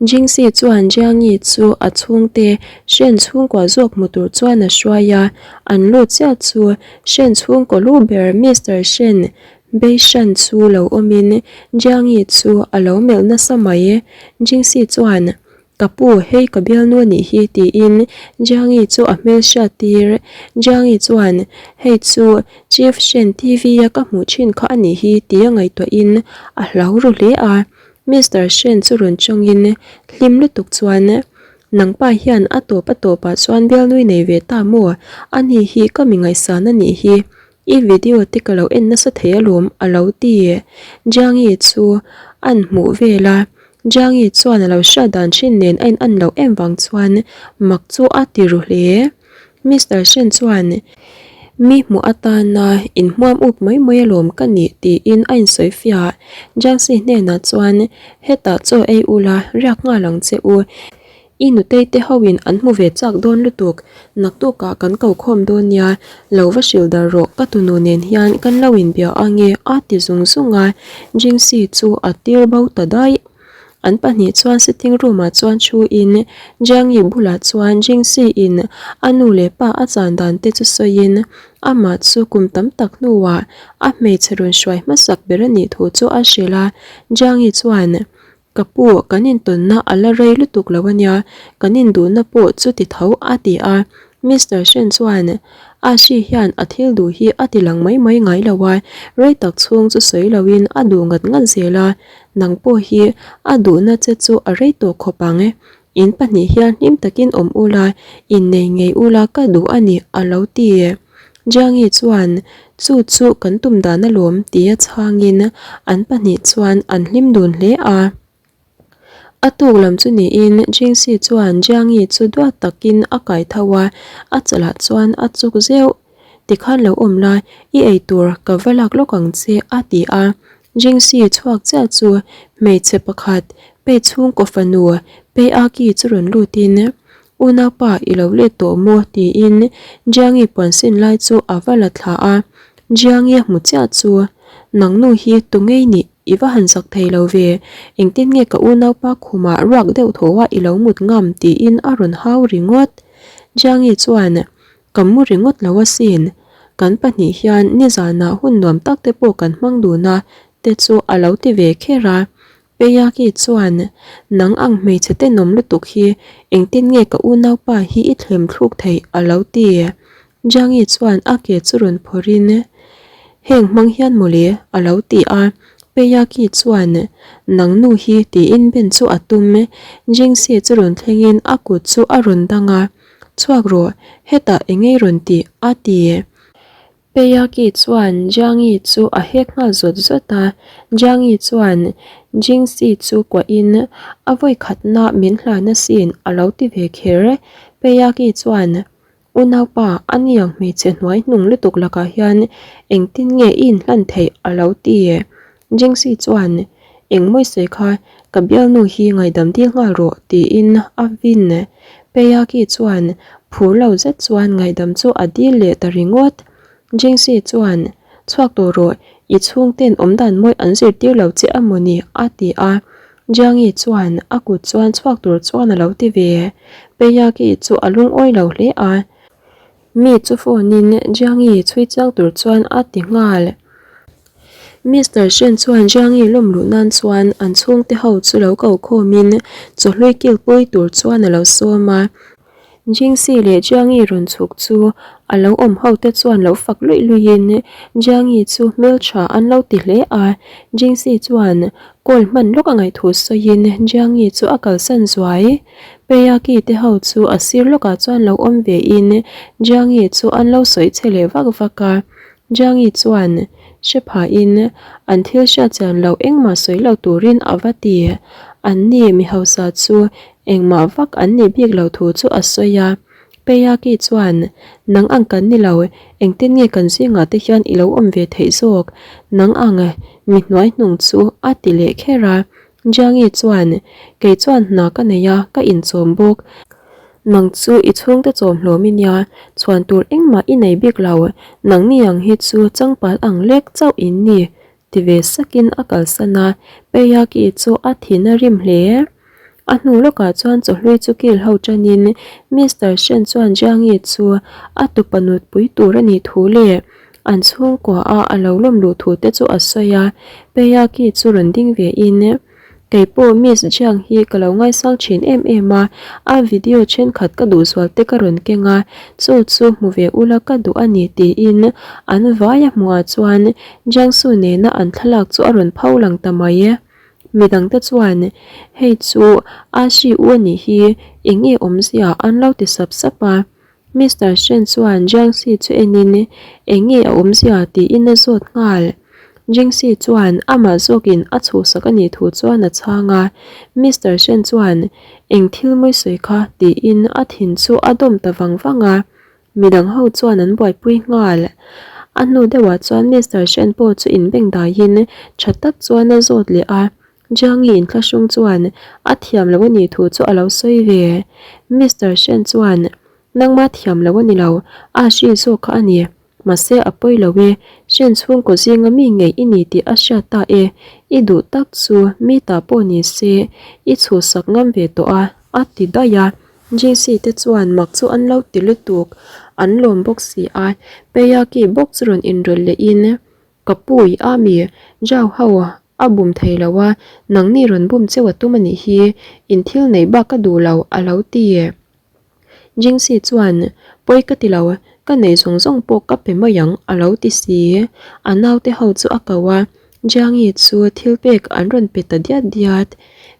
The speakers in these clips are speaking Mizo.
Jingxi chuan Jiangyi chu a chhungte Shen chhungkua zawk hmu tur chuan a hruai a, an lut chiah chu Shen chhungkaw lu ber Mister Shen Beishan chu lo awmin Jiangyi chu a lo melh nasa mai. Jingxi chuan Ka pu, hei ka bialnu a nih hi tiin Jiangyi chu a hmel hriat tir. Jiangyi chuan, Hei chu Chief Shen TV a ka hmuh thin kha a nih hi tia ngaihtuahin a hlau ru hle a. Mister Shen chu rawn tawngin hlim lutuk chuan, Nangpa hian a tawp a tawpah chuan bialnui nei ve ta maw? Ani hi ka mi ngaihsan a nih hi. I video te ka lo en nasa thei alawm a lo ti. Jiangyi chu an hmuh vel a, Jiangyi chuan a lo hriat dan thin nen a in an loh em vang chuan mak chu a ti ru hle. Mister Shen chuan mi hmuh atana inhmuam up mai mai alawm ka nih tiin a insawi fiah. Jiangxi hnenah chuan hetah chaw ei ula riak nghal ang che u. I nutei te ho in an hmu ve chak dawn lutuk, naktukah kan ko khawm dawn nia, lo va hrilh dar rawh ka tunu nen hian kan lo inbia ange a ti zung zung a, Jingxi chu a tir bo ta daih. An pahnih chuan sitting room ah chuan thu in Jiangyi bulah chuan Jingxi in a nu leh pa a chan dan te chu sawi in amah chu kum tam tak hnuah a hmeichhe rawn hruai hmasak ber a nih thu chu a hrilh a, Jiangyi chuan Ka pu, kan intawnna a la rei lutuk lo a nia, kan induhna pawh chu ti tho a ti a. Mister Shen chuan, A hri hian a thil duh hi a ti lang mai mai ngai lo a, rei tak chhung chu sawi loin a duh ngat ngat zel a, nang pawh hi a duhna che chu a rei tawh khawp ang. In pahnih hian hlim takin awm ula, innei ngei ula ka duh a ni a lo ti. Jiangyi chuan, Chu chu kan tum dan alawm tia chhangin an pahnih chuan an hlim dun hle a. A tuk lam chu niin Jingxi chuan Jiangyi chu duat takin a kai tho a, a chalah chuan a chuk zeuh. Tikhan lo awm la, i eitur ka va lak lawk ang che a ti a. Jingxi chhuak chiah chu hmeichhe pakhat pei chhungkaw fanu Pei Aki chu rawn lutin, Unaupa i lo let tawh maw? tiin Jiangi puan sin lai chu a va la thla a. Jiangi a hmu chiah chu, Nangnu hi tu ngei nih i va han zak thei lo ve, engtin nge ka unaupa khumah ruak deuh thaw a i lo mut ngam? tiin a rawn hau ringawt. Jiangi chuan, Ka mu ringawt lo asin, kan pahnih hian nizanah hun nuam tak te pawh kan hmang dun a te chu a lo ti ve kher a. Peyaki chuan, Nang ang hmeichhe tenawm lutuk hi engtin nge ka unaupa hi i thlem thluk theih a lo ti. Jiangi chuan a ke chu rawn phawrhin, Heng hmang hian mawle a lo ti a. Peyaki chuan, Nang nu hi tiin ben chu a tum. Jingxi chu rawn thlengin a kut chu a rawn dang a. Chhuak rawh, hetah engei rawn tih a ti. Peyaki chuan Jiangyi chu a hek nghal zawt zawt a, Jiangyi chuan Jingxi chu kuahin a vawi khatna min hlan asin a lo ti ve kher. Peyaki chuan, Unaupa, a niang hmeichhe hnuai hnung lutuk lakah hian engtin nge i inhlan theih a lo ti. Jingxi chuan, Engmawi sawi kha, ka bialnu hi ngaidam dil nghal rawh, tiin a vin. Peyaki chuan phur lo zet chuan ngaihdam chu a dil leh ta ringawt. Jingxi chuan, Chhuak tawh rawh, i chhungten awmdan mawi an zirtir lo che a mawni, a ti a. Jiangyi chuan a kut chuan chhuak tur chuan a lo ti ve. Peyaki chu a lungawi lo hle a. Mi chu phone in Jiangyi chhui chiang tur chuan a ti nghal. Mister Shen chuan Jiangyi lawm luh nan chuan an chhungte ho chu lo ko khawmin chawhlui kil pui tur chuan a lo sawm a. Jingxi leh Jiangyi rawn chhuk chu a lo awm ho te chuan lo fak luih luihin Jiangyi chu hmeltha an lo ti hle a. Jingxi chuan call hman lawk a ngaih thu sawiin Jiangyi chu a kalsan zuai. Peyaki te ho chu a sir lawkah chuan lo awm vein Jiangyi chu an lo sawi che leh vak vak a. Jiangyi chuan hre phahin an thil hriat chian loh engmah sawi lo turin a va ti. An ni mi hausa chu engmah vak an nih bik lo thu chu a sawi a. Peyaki chuan, Nang ang kan ni lo, engtin nge kan zingah te hian i lo awm ve theih zawk? Nang ang mi hnuai hnung chu a ti leh kher a. Jiangyi chuan, Kei chuan hna ka nei a, ka inchawm bawk. Nang chu i chhungte chawm hlawm i nia, chhuan tur engmah i nei bik lo, nangni ang hi chu changpal ang lek chauh in ni, ti ve sakin a kalsan a, Peyaki chu a thin a rim hle. A hnu lawkah chuan chawhlui chu kil ho ṭanin Mister Shen chuan Jiangi chu a tupa nutpui tur a nih thu leh an chhungkua a a lo lawm luh thu te chu a sawi a, Peiaki chu rawn ding ve in Kei pawh Miss Jiang hi ka lo ngaisang thin em em a, a video thenkhat ka duh zual te ka rawn keng a, chu chu hmu ve ula ka duh a ni tiin an vai a hmuhah chuan Jiangsu nena an thlalak chu a rawn pho lang ta mai e. Midangte chuan hei chu a hri u a nih hi eng nge awmzia an lo ti sap sap a. Mister Shen chuan Jiangxi chu enin eng nge a awmzia tiin a zawt nghal. Jiangxi chuan amah zawkin a chhuhsak a nih thu chuan a chhang a. Mister Shen chuan eng thil mawi sawi kha tiin a thin chu a dawm ta vang vang a. Midang ho chuan an buaipui nghal. A hnu deuhah chuan Mister Shen pawh chu inbeng daiin tha tak chuan a zawt leh a. Jiangyi inthlahrung chuan a thiam lo a nih thu chu a lo sawi ve. Mister Shen chuan, Nangma thiam lo a ni lo, a hri zawk kha a ni. Mahse a pawi lo e, Shen chhungkaw zinga mi ngei i ni tih a hriat ta e, i duh tak chu mi ta pawh ni se, i chhuhsak ngam ve tawh a, a ti daih a. JC te chuan mak chu an lo ti lutuk, an lawm bawk si a, Peiaki bawk chu rawn inrawlh lehin, Ka pu i a mi, Zhao ho a bum thei lo a, nangni rawn bum cheu a tum a nih hi, in thil neih bak ka duh lo a lo ti. Jingxi chuan, Pawi ka ti lo, ka neih zawng zawng pawh ka pe mai ang a lo ti si. A naute ho chu a ko a, Jiangi chu thil pek an rawn pe ta diat diat.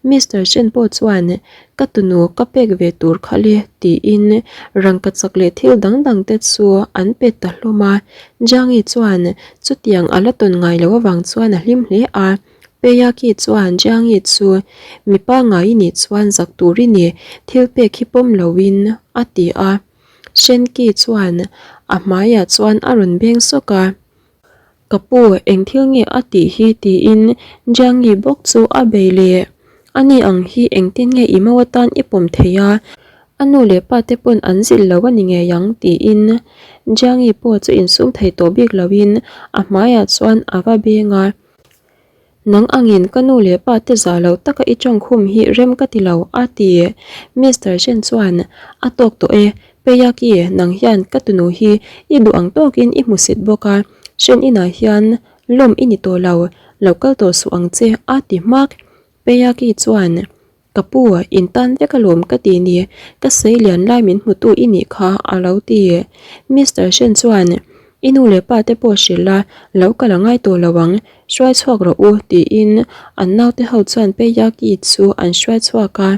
Mister Shen pawh chuan, Ka tunu ka pek ve tur kha le tiin rangkachak leh thil dang dang te chu an pe ta hlawm a. Jiangi chuan chutiang a la tawn ngai loh avang chuan a hlim hle a. Peiaki chuan Jiangi chu mi pangngai i nih chuan zak tur i ni, thil pek hi pawm loin a ti a. Shen Ki chuan a hmaiah chuan a rawn beng sawk a. Ka pu, eng thil nge a tih hi tiin Jiangi bawk chu a bei leh. Ani ang hi engtin nge i mau atan i pawm thei a, a nu leh pa te pawn an zilh lo a ni ngei ang tiin Jiangi pawh chu insum thei tawh bik loin a hmaiah chuan a va beng a. Nang angin ka nu leh pa te zah loh taka i tawngkhum hi rem ka ti lo, a ti. Mister Shen chuan, A tawk tawh e, Peiaki, nang hian ka tunu hi i duh ang tawkin i hmusit bawk a, Shen inah hian lawm i ni tawh lo, lo kal tawh suh ang che, a ti hmak. Peiaki chuan, Ka pu, in tan vek alawm ka ti ni, ka sei lian lai min hmutu i nih kha, a lo ti. Mister Shen chuan, I nu leh pa te pawh hrilh a, lo kal a ngai tawh lo ang, hruai chhuak rawh u, tiin an naute ho chuan Peiyaki chu an hruai chhuak a.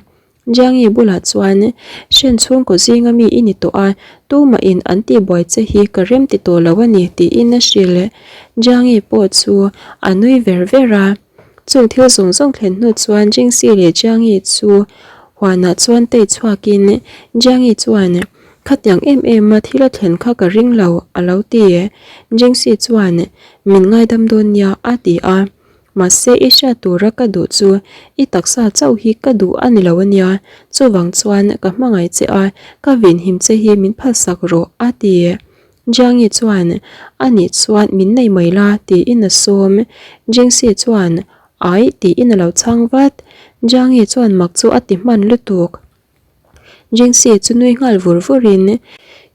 Jiangi bulah chuan, Shen chhungkaw zinga mi i ni tawh a, tumahin an tihbuai che hi ka rem ti tawh lo a ni, tiin a hrilh. Jiangi pawh chu a nui ver ver a. Chung thil zawng zawng thlen hnu chuan Jingxi leh Jiangyi chu huanah chuan tei chhuakin Jiangyi chuan, Khatiang em em a thil a thlen kha ka ring lo, a lo ti. Jingxi chuan, Min ngaidam dawn nia, a ti a. Mahse i hriat tura ka duh chu i taksa chauh hi ka duh a ni lo a nia, chuvang chuan ka hmangaih che a, ka vinhim che hi min phalsak rawh, a ti. Jiangyi chuan, A nih chuan min nei mai la, tiin a sawm. Jingxi chuan, Ai, tiin a lo chhang vat. Jiangyi chuan mak chu a ti hman lutuk. Jingxi chu nui nghal vur vurin,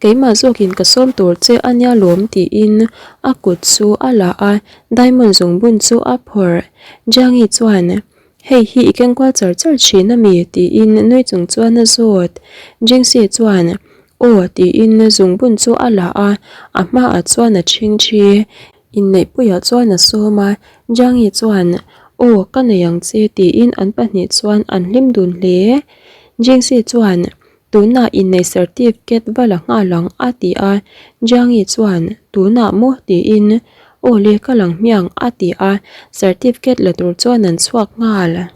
Keimah zawkin ka sawm tur che a nia lawm, tiin a kut chu a la a, diamond zungbun chu a phawrh. Jiangyi chuan, Hei hi i keng kual char char thin a mi? tiin nui chung chuan a zawt. Jingxi chuan, Aw tiin zungbun chu a la a, a hmaah chuan a ṭhing ṭhi. Inneihpuiah chuan a sawm a, Jiangyi chuan, Aw ka nei ang che tiin an pahnih chuan an hlim dun hle. Jingxi chuan, Tunah inneih certificate va la nghal ang a ti a, Jiangyi chuan, Tunah maw? tiin, Aw le ka lang hmiang a ti a, certificate la tur chuan an chhuak nghal.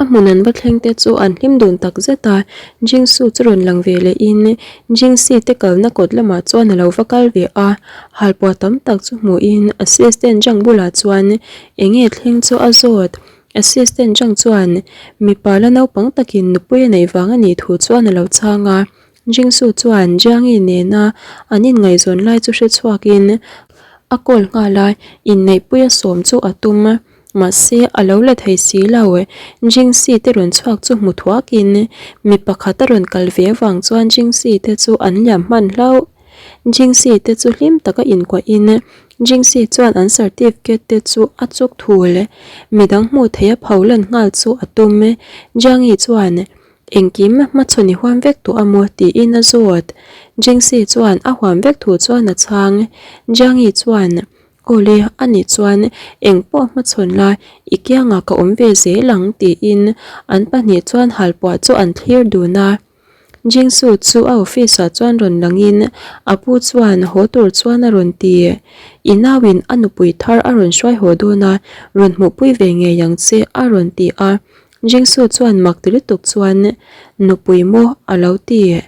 A hmun an va thleng te chu an hlim dun tak zet a, Jingsu chu rawn lang ve leh in Jingsi te kalna kawt lamah chuan a lo va kal ve a, halpuah tam tak chu hmuh in assistant Zhang bulah chuan eng nge thleng chu a zawt. Assistant Zhang chuan mipa la naupang takin nupui a neih vang a nih thu chuan a lo chhang a, Jingsu chuan Jiangyi nena an inngaihzawn lai chu hre chhuak in a call nghal a, inneihpui a sawm chu a tum. Mahse, a lo la thei si lo. Jingsi te rawn chhuak chu hmu thuakin mi pakhat a rawn kal ve avang chuan Jingsi te chu an liam hman hlauh. Jingsi te chu hlim taka inkuahin Jingsi chuan an certificate te chu a chuk thul. Midang hmuh theih a pho lan nghal chu a tum. Jiangi chuan, Engkim hmachhawn i huam vek tawh a maw? tiin a zawt. Jingsi chuan a huam vek thu chuan a chhang. Jiangi chuan, Awle, ani chuan engpawh hmachhawn la, i kiangah ka awm ve zel ang tiin an pahnih chuan halpuah chu an thlir dun a. Jingsu chu a office ah chuan rawn langin a pu chuan haw tur chuan a rawn ti. I nauin a nupui thar a rawn hruai haw dawn a, rawn hmuhpui ve ngei ang che a rawn ti a. Jingsu chuan mak ti lutuk chuan nupui maw a lo ti.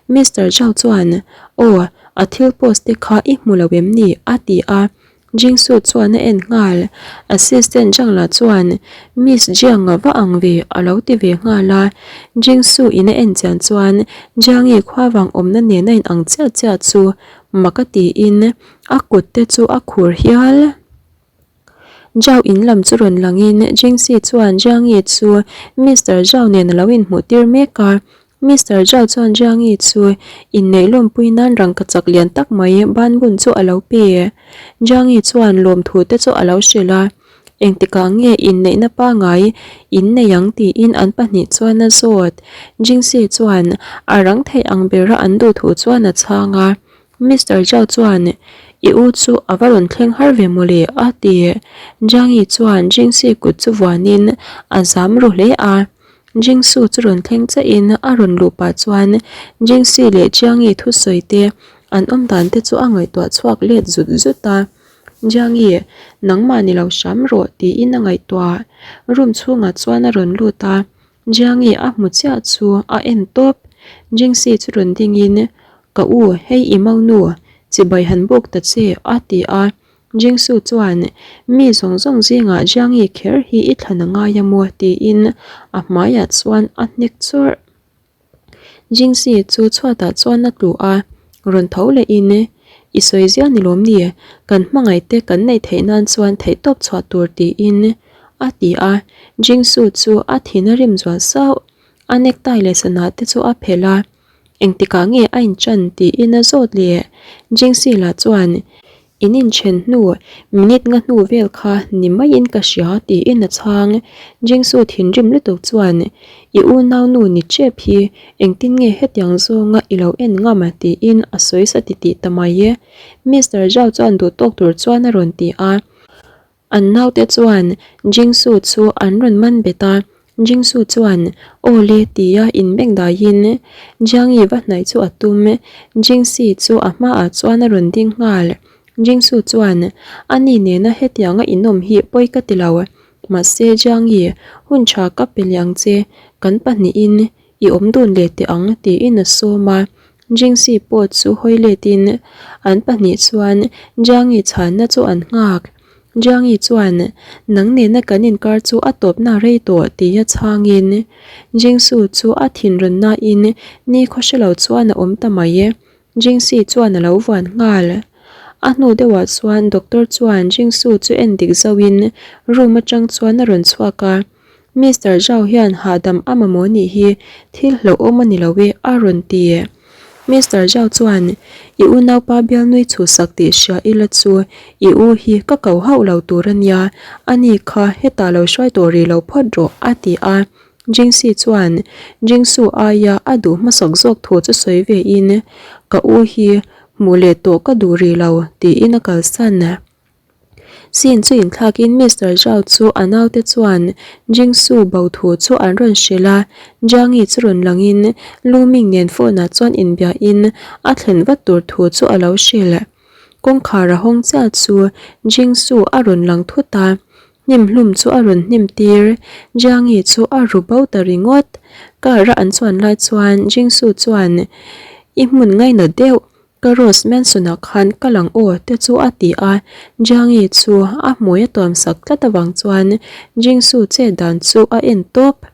Mister Zhao chuan aw a thil post te kha i hmu lo em ni a ti a. Jingsu chuan a en nghal. Assistant Zhang lah chuan Miss Jiang a va ang ve a lo ti ve nghal a. Jingsu in a en chian chuan Jiangi khuavang awmna nen a in ang chiah chiah chu mak a tiin a kut te chu a khur hial. Zhao in lam chu rawn langin Jingxi chuan Jiangyi chu Mister Zhao nen a lo inhmuh tir mek a. Mister Zhao chuan Jiangyi chu inneih lawmpui nan rangka chak lian tak mai ban bun chu a lo pe. Jiangyi chuan lawmthu te chu a lo hrilh a, Engtikah nge inneihna pangai innei ang tiin an pahnih chuan a zawt. Jingxi chuan a rang theih ang bera an duh thu chuan a chhang a. Mister Zhao chuan, I u chu a va rawn thleng har ve mawle, a ti. Jiangyi chuan Jingxi kut chu vuanin a zam ru hle a. Jingsu chu rawn thleng chiahin a rawn luh pah chuan Jingxi leh Jiangyi thusawi te an awm dan te chu a ngaihtuah chhuak let zut zut a. Jiangyi, nangmah ni lo hram rawh, tiin a ngaihtuah. Room chhungah chuan a rawn lut a. Jiangi a hmu chiah chu a en tawp. Jingxi chu rawn dingin, Ka u, hei i maunu, chibai han buk ta che, a ti a. Jingsu chuan, Mi zawng zawng zingah Jiangi kher hi i thlan a ngai a maw? tiin a hmaiah chuan a hnek chawrh. Jingxi chu chhuatah chuan a tlu a, rawn tho lehin, I sawi zia ni lawm ni, kan hmangaih te kan neih theih nan chuan theihtawp chhuah tur tiin a ti a. Jingsu chu a thin a rim zual sauh, a necktie leh sana te chu a phelh a, engtikah nge a inṭan tiin a zawt leh. Jingxi lah chuan, In inchen hnu, minute nga hnu vel kha ni maiin ka hria tiin a chhang. Jingsu thinrim lutuk chuan, I unaunu ni chep hi engtin nge hetiang zawnga i lo en ngam tiin a sawi sa titih ta mai e. Mister Zhao chuan duhtawk tur chuan a rawn ti a. An naute chuan Jingsu chu an rawn man bet a. Jingsu chuan, Aw le tia inbeng daiin Jiangyi va hnaih chu a tum. Jingsi chu a hmaah chuan a rawn ding nghal. Jingsu chuan, Ani nena hetianga inawm hi pawi ka ti lo. Mahse Jiangyi, hun tha ka pe leh ang che, kan pahnihin i awm dun leh teh ang tiin a sawm a. Jingsi pawh chu hawi letin an pahnih chuan Jiangyi chhanna chu an nghak. Jiangyi chuan, Nang nena kan inkar chu a tawpna rei tawh tia chhangin Jingsu chu a thinrawn nain nikhaw hre lo chuan a awm ta mai e. Jingsi chuan a lo vuan nghal. A hnu deuhah chuan doctor chuan Jingsu chu en dik zauhin room atang chuan a rawn chhuak a. Mister Zhao hian hahdam a mamawh nih hi thil hlauhawm a ni lo e a rawn ti. Mister Zhao chuan, I unaupa bialnui chhuhsak tih hria ila chu i u hi ka ko hauh lo tur a nia, ani kha hetah lo hruai tawh rih lo phawt rawh a ti a. Jingxi chuan Jingsu aia a duh hmasak zawk thu chu sawi vein, Ka u hi hmuh leh tawh ka duh rih lo tiin a kalsan. Scene chu inthlakin Mister Zhao chu a naute chuan Jingsu bo thu chu an rawn hrilh a, Jiangyi chu rawn langin Lu Ming nen phone ah chuan inbiahin a thlen vat tur thu chu a lo hrilh. Kawngkhar a hawng chiah chu Jingsu a rawn lang thut a, hnim hlum chu a rawn hnim tir, Jiangyi chu a ru bo ta ringawt. Car a an chuan lai chuan Jingsu chuan I hmun ngainat deuh Ka Rose Manson-ah khan ka lang aw te chu a ti a, Jiangyi chu a hmui a tuam sak tlat avang chuan Jingsu chet dan chu a en tawp.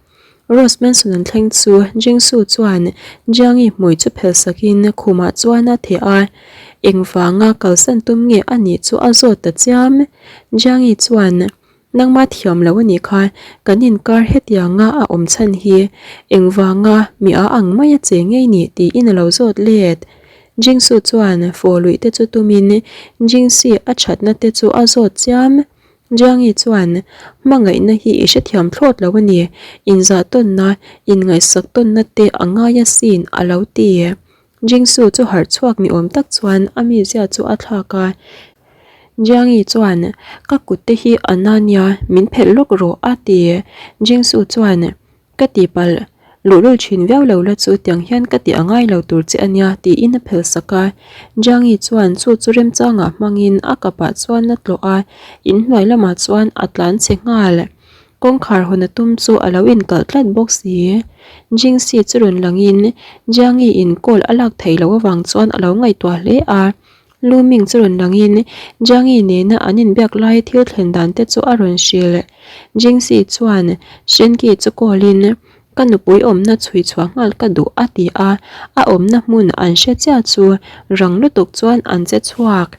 Rose Manson an thleng chu Jingsu chuan Jiangyi hmui chu phel sakin khumah chuan a theh a, engvanga kalsan tum nge a nih chu a zawt ta chiam. Jiangyi chuan. Nangma thiam lo a nih kha, kan inkar hetianga a awm chhan hi engvanga mi a ang mai a che ngei ni tiin a lo zawt let. Jingsu chuan fawh luih te chu tumin Jingsi a thatna te chu a zawt chiam. Jiangi chuan, Hmangaihna hi i hrethiam thlawt lo a ni, inzah tawnna, inngaihsak tawnna te a ngai asin a lo ti. Jingsu chu harh chhuak ni awm tak chuan a mizia chu a thlak a. Jiangi chuan, Ka kut te hi a na nia, min phelh lawk rawh a ti. Jingsu chuan, Ka tihpalh, luhlul thin viau lo la chu tiang hian ka tih a ngai lo tur che a nia tiin a phel sak a. Jiangi chuan chu chu remchangah hmangin a kapah chuan a tlawh a, inhnuai lamah chuan a tlan chhe nghal. Kawngkhar hawn a tum chu a lo inkalh tlat bawk si. Jingsi chu rawn langin Jiangi in call a lak theih loh avang chuan a lo ngaihtuah hle a. Lu Ming chu rawn langin Jiangi nena an inbiak lai thil thlen dan te chu a rawn hrilh. Jingsi chuan Shenki chu call in ka nupui awmna chhui chhuah nghal ka duh a ti a, a awmna hmun an hre chiah chu rang lutuk chuan an che chhuak.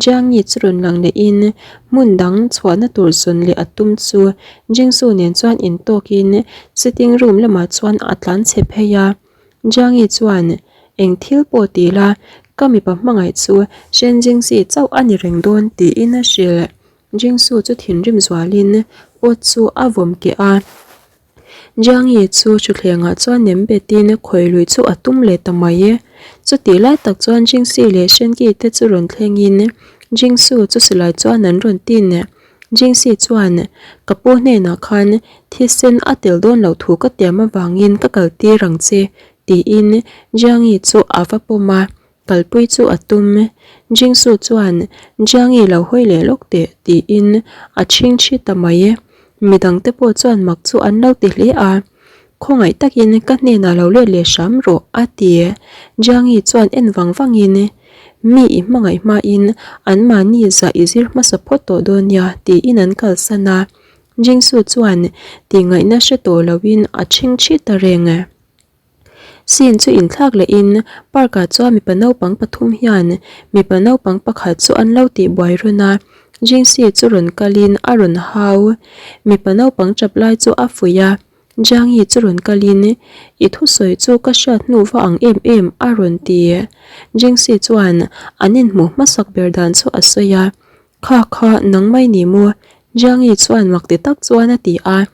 Jiangi chu rawn lang lehin hmun dang chhuahna tur zawn leh a tum chu Jingsu nen chuan intawkin sitting room lamah chuan a tlan chhe phei a. Jiangi chuan, Eng thil pawh ti la, ka mipa hmangaih chu Shen Jingxi chauh a ni reng dawn tiin a hrilh. Jingsu chu thinrim zualin pot chu a vawm keh a. Jiangi chu thutthlengah chuan nem betin khawi lui chu a tum leh ta mai e. Chutih lai tak chuan Jingxi leh Shenki te chu rawn thlengin Jingsu chu silai chuan an rawn tin. Jingxi chuan, Ka pu hnenah khan thisen a tel dawn loh thu ka tiam avangin ka kal tir ang che, tiin Jiangi chu a va pawm a. Kalpui chu a tum. Jingsu chuan, Jiangi lo hawi leh lawk teh, tiin a chhing chhi ta mai. Midangte pawh chuan mak chu an lo ti hle a. Khawngaih takin ka hnenah lo let leh hram rawh, a ti. Jiangi chuan en vang vangin, Mi i hmangaih hmain anmahni zah i zir hmasa phawt tawh dawn nia, tiin an kalsan a. Jingsu chuan tihngaihna hre tawh loin a chhing chhi ta reng. Scene chu inthlak lehin park ah chuan mipa naupang pathum hian mipa naupang pakhat chu an lo tih buai run a, Jingxi chu rawn kalin a rawn hau. Mipa naupang tap lai chu a fuih a, Jiangyi chu rawn kalin i thusawi chu ka hriat hnu va ang em em a rawn ti. Jingxi chuan an inhmuh hmasak ber dan chu a sawi a, Kha kha nang mai ni maw? Jiangyi chuan mak ti tak chuan a ti a.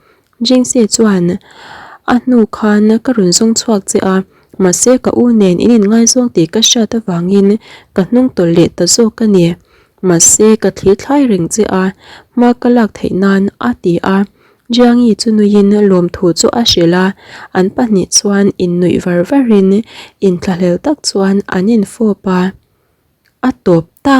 Jingxi chuan, A hnu khan ka rawn zawng chhuak che a, mahse ka u nen in inngaizawng tih ka hriat avangin ka hnung tawlh leh ta zawk a ni. Mahse ka thli thlai reng che a, hma ka lak theih nan a ti a. Jiangyi chu nuiin lawmthu chu a hrilh a, an pahnih chuan innuih var varin inthlahlel tak chuan an infawp a. A tawp ta!